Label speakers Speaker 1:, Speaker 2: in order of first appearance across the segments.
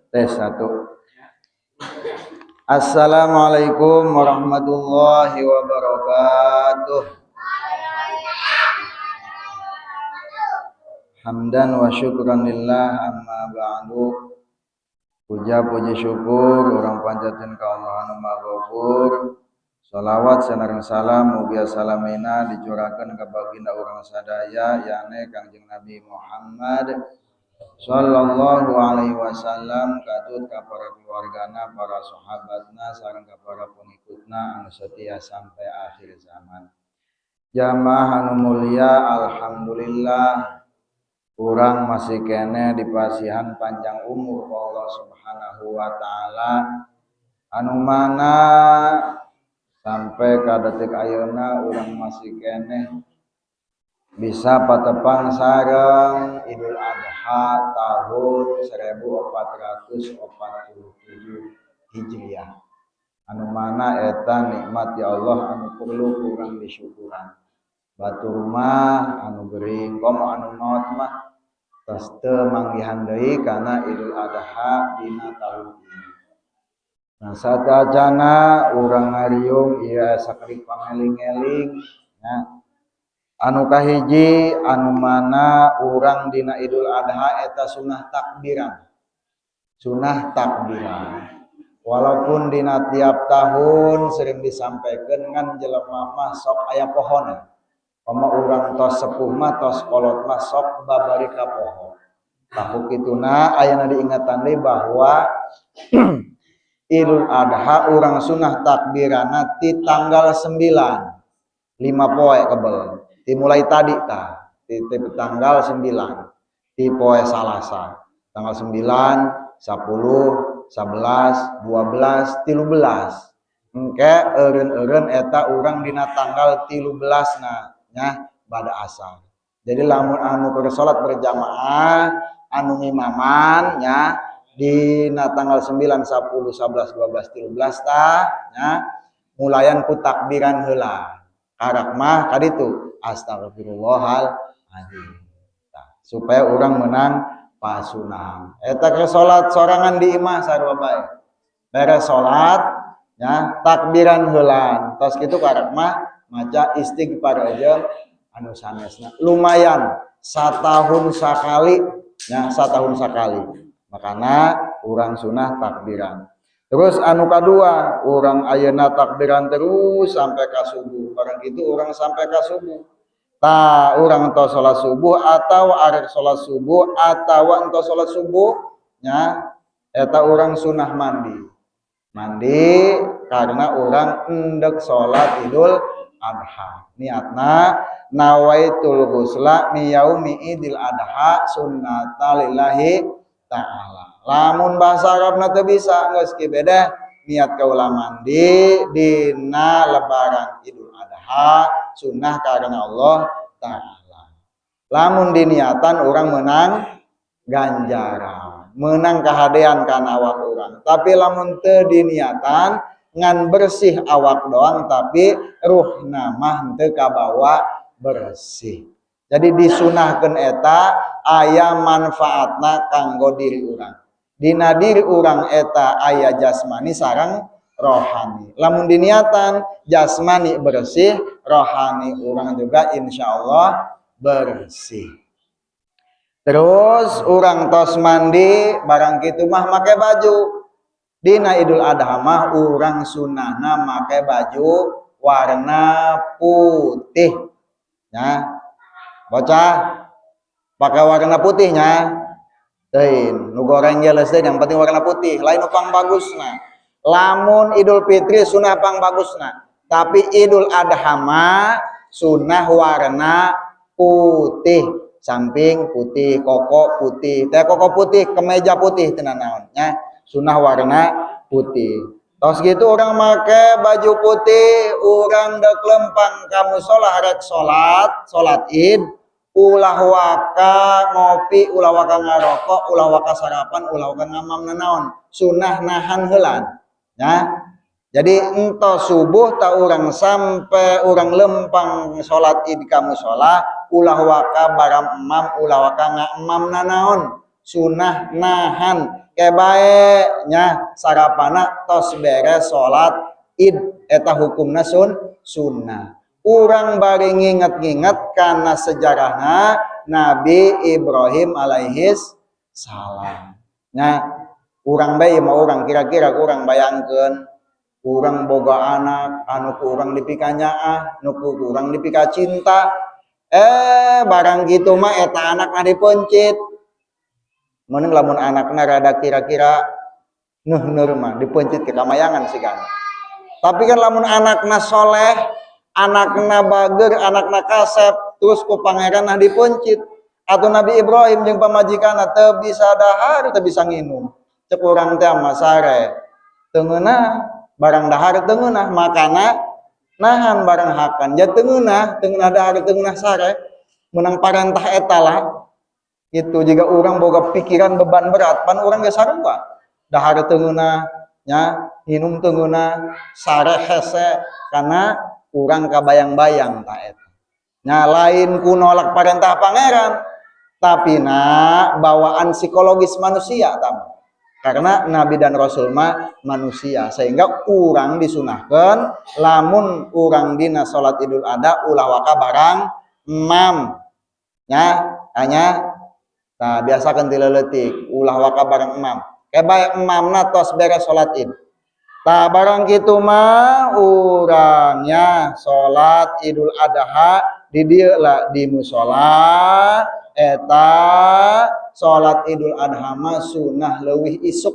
Speaker 1: Tes satu. Assalamualaikum warahmatullahi wabarakatuh. Hamdan wa syukran lillah, amma ba'du. Puja puji syukur urang panjatkeun ka Allah anu Maha Ghafur. Salawat sareng salam mugia salamina dicurahkeun ka baginda urang sadaya, yakni Kangjeng Nabi Muhammad sallallahu alaihi wasallam, katut ka para keluargana, para sahabatna, sareng ka para pengikutna anu setia sampai akhir zaman. Jamaah anu mulia, alhamdulillah urang masih kene dipasihan panjang umur ku Allah Subhanahu wa taala, anu mana sampai ka detik ayeuna urang masih kene bisa patepang sareng Idul Adha tahun 1447 Hijriah, anu mana eta nikmat ya Allah anu perlu kurang disyukuran. Batur mah anu gering, komo anu maot mah tos teu manggihan deui kana Idul Adha dina tahun ini. Nah, satacana urang ngariung ieu sakedik pangeling-eling nya. Anu kahiji, anu mana urang dina Idul Adha eta sunah takbiran. Sunah takbiran. Walaupun dina tiap tahun sering disampaikan, ngan jelema mah sok aya pohona. Komo urang tos sepuh mah, tos kolot mah, sok babari ka poho. Tah, kituna ayana diingatan deui bahwa Idul Adha urang sunah takbirana ti tanggal 9, 5 poe kebel. Dimulai tadi tah, ti tanggal 9, ti poe Salasa. Tanggal 9, 10, 11, 12, 13. Engke eureun-eureun eta urang dina tanggal 13 na nya bada asar. Jadi lamun anu keur salat berjamaah, anu ngimaman nya dina tanggal 9, 10, 11, 12, 13 tah nya mulayan ku takbiran heula. Karak mah kaditu astagfirullahaladzim. Tah, supaya urang menang pasunahan. Eta ke salat sorangan di imah sarua bae. Beres salat ya takbiran heula. Tos kitu karak mah maca istighfar aja anu sanesna. Lumayan satahun sakali ya, satahun sakali. Makana urang sunah takbiran. Terus anu kadua, urang ayeuna takbiran terus sampai ka subuh. Barang kitu urang sampai ka subuh. Tah, urang tos salat subuh atau arek salat subuh atau entos salat subuh nya, eta urang sunah mandi. Mandi karena urang endek salat Idul Adha. Niatna nawaitul ghusla mi yaumi Idil Adha sunnata lillahi ta'ala. Lamun bahasa Arabna teu bisa, geus kieu beda niat kaula mandi dina lebaran Idul Adha sunnah karena Allah ta'ala. Lamun diniatan urang menang ganjaran, menang kahadean kana awak urang. Tapi lamun teu diniatan, ngan bersih awak doang tapi ruhna mah henteu kabawa bersih. Jadi disunahkeun eta aya manfaatna kanggo diri urang. Dina diri urang eta aya jasmani sareng rohani. Lamun diniatan jasmani bersih, rohani urang juga insyaallah bersih. Terus urang tos mandi barang kitu mah make baju. Dina Idul Adha mah urang sunahna make baju warna putih. Ya. Bocah pakai warna putihnya. Teuing, nu goreng ge leus, yang penting warna putih, lain nu pang bagusna. Lamun Idul Fitri sunah pang bagusna, tapi Idul Adha mah sunah warna putih, samping putih, koko putih, teh koko putih, kemeja putih teu naon nya, sunah warna putih. Tos gitu urang make baju putih, urang dek lempang ka musola rek salat, salat Id, ulah waka ngopi, ulah waka ngarokok, ulah waka sarapan, ulah waka ngamam nanaon, sunah nahan heulan ya. Jadi entos subuh tak urang sampai urang lempang salat Id ka musola, ulah waka baram emam, ulah waka ngamam nanaon, sunah nahan. Ke bae nya sarapana tos beres salat Id, eta hukumna sunnah. Urang bari nginget-nginget karena sejarahna Nabi Ibrahim alaihis salam. Nah, urang bae mah urang kira-kira urang bayangkeun urang boga anak anu ku urang dipikanyaah, nu ku urang dipika cinta, barang gitu mah eta anakna dipeuncit. Mending lamun anakna rada kira-kira neuh mah dipeuncit ke kamayangan sigana. Tapi kan lamun anakna soleh, anakna bager, anakna kasep, terus ku Pangeran nah dipeuncit. Atau Nabi Ibrahim jeung pamajikanna teu bisa dahar, teu bisa nginum. Cek urang teh mah sare. Teu ngeunah, barang dahar teu ngeunah, makana nahan barang hakan. Ja teu ngeunah, teu ngeunah dahar, teu ngeunah sare. Menang parentah eta lah. Gitu jika urang boga pikiran beban berat, pan urang ge sarua. Dahar teu ngeunah, nya minum teu ngeunah, sare hese karena urang kabayang-bayang ta eta. Nya lain ku nolak parentah Pangeran, tapi na bawaan psikologis manusia tam. Karena nabi dan rasul mah manusia, sehingga urang disunahkan lamun urang dina salat Idul Adha ulah waka barang emam. Nya hanya nah biasakan ti leutik ulah waka barang emam. Ke bae emamna tos beres salat Id. Tah, barang kitu mah urangnya salat Idul Adha di dieu lah di musola, eta salat Idul Adha mah sunah leuwih isuk.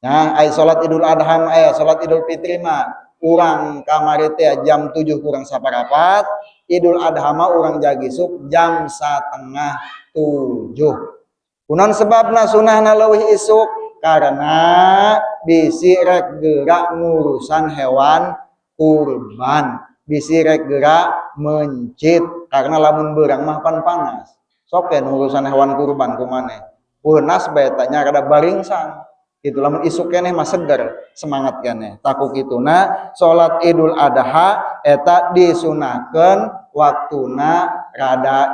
Speaker 1: Nah, ai salat Idul Adha mah salat Idul Fitri mah urang kamari teh jam 7 kurang saparapat, Idul Adha mah urang jag isuk jam 6.30. Kunaon sebabna sunahna leuwih isuk? Karena bisi rek gerak ngurusan hewan kurban, bisi rek gerak mencit, karena lamun beurang mah pan panas. Sok ya urusan hewan kurban kumane panas bae tanya rada baringsang gitu. Lamun isuk keneh mah seger semangat keneh. Tah, ku kituna salat Idul Adha eta disunahkeun waktuna rada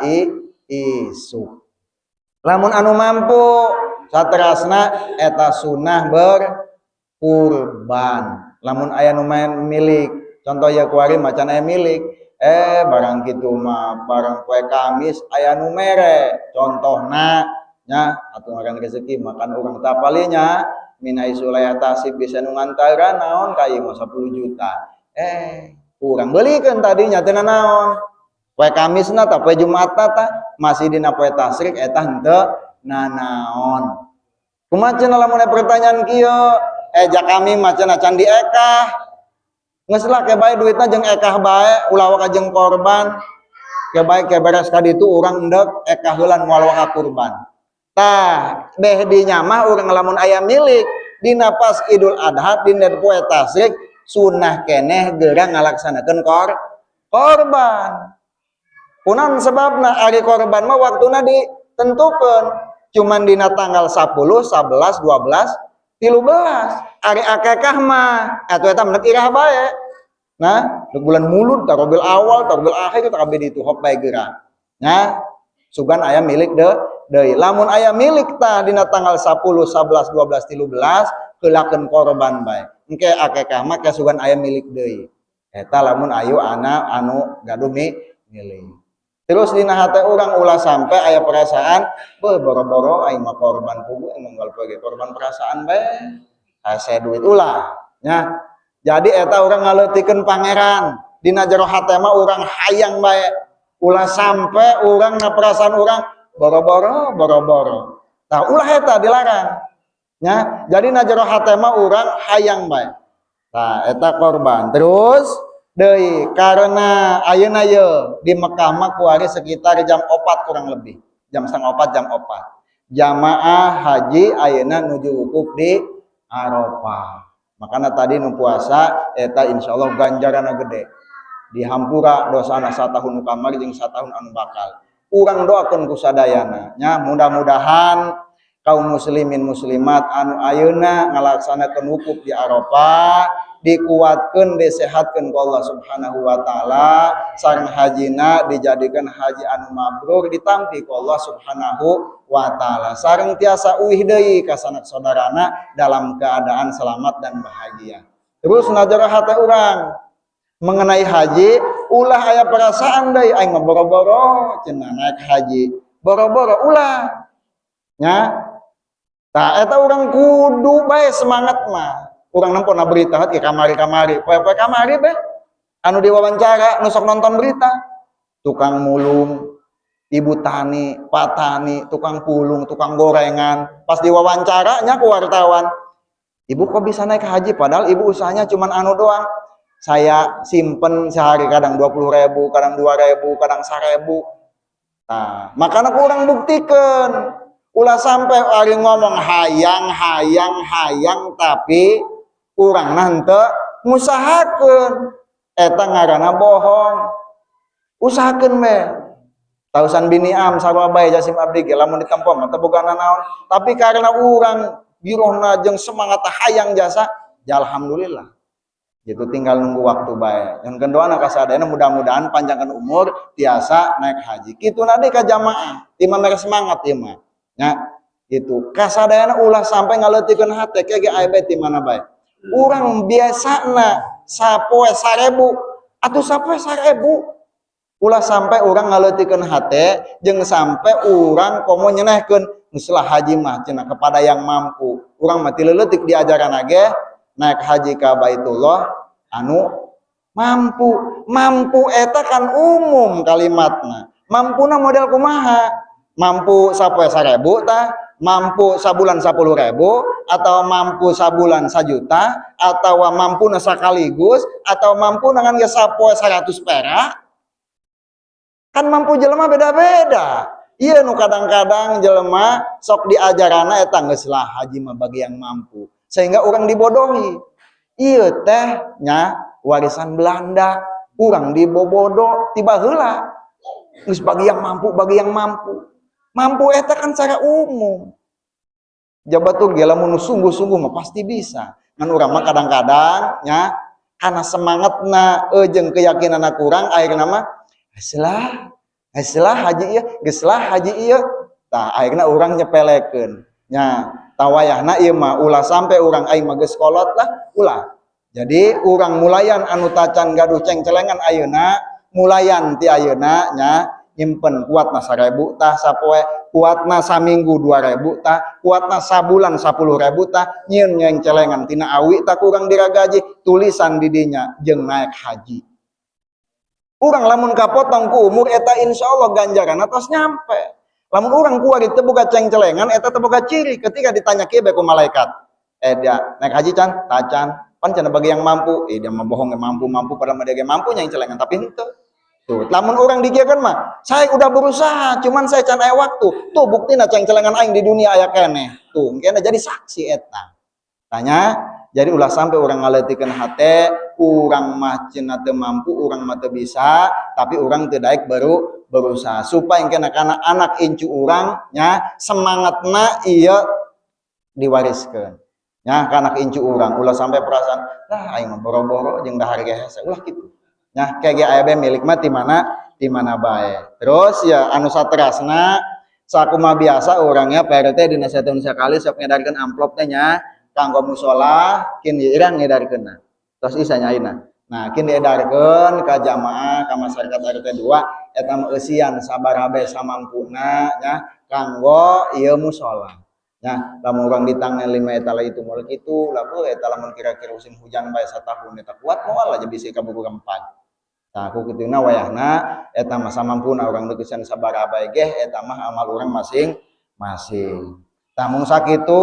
Speaker 1: isuk lamun anu mampu. Saterasna eta sunah berkurban lamun aya nu main milik. Contoh ya, kuari macan aya milik, barang kitu mah barang poe Kamis aya nu mere contohna nya, atuh ngaran rezeki makan urang tapalinya min haitsu la yahtasib, bisa nu ngantaran naon ka ieu mah 10 juta, urang beulikeun. Tadinya teu naon poe Kamisna tah, poe Jumatna tah, masih dina poe tasyrik, eta henteu nanaon. Kumaha cenah lamun aya pertanyaan kieu, "Ja kami mah cenah can diekah." Geus lah, ke bae duitna jeung ekah bae, ulah waka jeung korban. Ke bae ke beres ka ditu urang endek ekah heula, moal waka kurban. Tah, beh dinya mah urang lamun aya milik dina pas Idul Adha dina poe tasyrik sunah keneh geura ngalaksanakeun korban. Kunaon sebabna? Ari korban mah waktuna ditentukeun cuman dina tanggal 10, 11, 12, 13. Ari akekah mah atuh eta mah irah bae. Nah, bulan Mulud, Rabiul Awal, Rabiul Akhir, kabeh ditu hop bae geura. Nah, sugan aya milik de deui. Lamun aya milik tah dina tanggal 10, 11, 12, 13 heulakeun korban bae. Engke akekah mah sugan aya milik deui. Eta lamun ayu ana anu gaduh milik. Terus dina hate urang ulah sampai aya perasaan, "Beuh, boro-boro aing mah korban, puguh unggal poe korban perasaan bae. Hese duit." Ulah. Nya. Jadi eta urang ngaleutikeun Pangeran. Dina jero hate mah urang hayang bae. Ulah sampai urang na perasaan urang boro-boro boro-boro. Tah, ulah eta dilarang. Nya, jadi na jero hate mah urang hayang bae. Tah, eta korban. Terus deui karena ayeuna ye di Mekah mah kuari sekitar jam 4 kurang lebih. Jam 3.30, jam 4. Jamaah haji ayeuna nuju wukuf di Arafah. Makanya tadi nu puasa eta insyaallah ganjaranna gede. Dihampura dosana satahun nu kamari jeung satahun anu bakal. Urang doakeun ku sadayana nya, mudah-mudahan kaum muslimin muslimat anu ayeuna ngalaksanakeun wukuf di Arafah. Dikuatkeun, disehatkeun ku Allah Subhanahu wa Taala, sareng hajina dijadikan haji anu mabrur, ditampi ku Allah Subhanahu wa Taala, sareng tiasa uih deui ka sanak saudarana dalam keadaan selamat dan bahagia. Terus najara hate urang mengenai haji, ulah aya perasaan deui, "Aing mah boro-boro cenah naik haji, boro-boro," ulah nya. Tah, eta urang kudu bae semangat mah. Urang nempo na berita ke kamari-kamari, poe-poe kamari be anu diwawancara, nu sok nonton berita, tukang mulung, ibu tani, pak tani, tukang pulung, tukang gorengan, pas diwawancaranya ku wartawan, "Ibu kok bisa naik haji padahal ibu usahanya cuman anu doang?" "Saya simpen sehari kadang 20 ribu, kadang 2 ribu, kadang 1.000." Nah, makanya kurang buktikan. Ulah sampai ari ngomong hayang, hayang, hayang, tapi urang nanti ngusahakeun, eta ngaranna bohong. Usahakeun me. Tausan bini am sarua bae, jasim abdi ge lamun ditempo mah teu boga naon, tapi karena urang girohna jeung semangat hayang jasa ya, alhamdulillah gitu. Tinggal nunggu waktu bae. Yang kedua, ka sadayana mudah-mudahan panjangkan umur, tiasa naik haji. Kitu nadi ka jamaah imah mere semangat ieu mah nya gitu. Kasadayana ulah sampai ngaleutikeun hate. Ke ge aya bae ti mana bae. Urang biasana sapoe 1.000 atau sapoe 1.000, ulah sampai urang ngaleutikeun hate jeung sampai urang komo nyenehkeun, "Geus lah, haji mah cenah kepada yang mampu." Urang mah ti leutik diajaran ge naik haji ka Baitullah anu mampu. Mampu eta kan umum kalimatna. Mampuna model kumaha? Mampu sapoe 1.000 tah, mampu sabulan 10.000, atau mampu sabulan 1 juta, atau mampu sekaligus, atau mampu dengan ge sapoe 100 perak? Kan mampu jelema beda-beda. Iya, nu kadang-kadang jelema sok diajarana eta, "Geus lah, haji mah bagi yang mampu," sehingga orang dibodohi. Iya teh nya warisan Belanda, urang dibobodo tiba heula, "Geus, bagi yang mampu, bagi yang mampu." Mampu eta kan secara umum. Jabat tuh lamun sungguh-sungguh mah pasti bisa. Ngan urang mah kadang-kadang nya karena semangatna jeung keyakinanna kurang, akhirna mah, "Geus lah, geus lah haji ieu, geus lah haji ieu." Tah, akhirna urang nyepelekeun nya. Tawayahna ieu mah ulah sampai urang, "Aing mah geus kolot lah," ulah. Jadi urang mulayan anu tacan gaduh cengcelengan ayeuna, mulayan ti ayeuna nya, nyimpen kuatna 1.000 tah sapoe, kuatna saminggu 2.000 tah, kuatna sabulan 10.000 tah, nyieun celengan tina awi tah kurang diragaji, tulisan didinya jeung naik haji. Urang lamun kapotong ku umur eta, insyaallah ganjaran atos nyampe. Lamun urang kuari teu boga cengcelengan, eta teu boga ciri ketika ditanya kieu bae ku malaikat, "Eh, dia naik haji can?" "Tacan." "Pan cenah bagi yang mampu." "Eh, dia mah bohong, mampu mampu padahal mah dia mampu celengan tapi henteu." Tuh, lamun urang dikieukeun mah, "Saya udah berusaha, cuman saya can aya waktu. Tuh buktina cengcelengan aing di dunia aya keneh." Tuh, engkena jadi saksi eta. Tanya, jadi ulah sampai urang ngaleutikeun hate, urang mah cenah teu mampu, urang mah teu bisa, tapi urang teu daek baru berusaha supaya engkena kana anak incu urang nya, semangatna ieu diwariskeun. Nya, ka anak incu urang ulah sampai perasaan, "Lah, aing mah boro-boro jeung dahar ge hese," ulah kitu. Nah, kayak ge aya milik mah ti mana bae. Terus ya, anu saterasna, sakumaha biasa orangnya Pak RT dina satahun sekali sok ngedarkeun amplop teh nya kanggo musola, kin irang ngedarkeunna. Tos isa nya ayeuna. Nah, kin diedarkeun ka jamaah, ka masyarakat RT 2, eta mah eusian sabaraha bae samampuna nya kanggo ieu musola. Nya, lamun urang ditangan lima eta lah itu moal kitu lah eta. Lamun kira-kira musim hujan bae satahun eta kuat moal aja bisi kaburu rempat. Tah, ku kituna wayahna eta mah samampuna urang neukeun sabaraha bae geh, eta mah amal urang masing-masing. Tah, mung sakitu.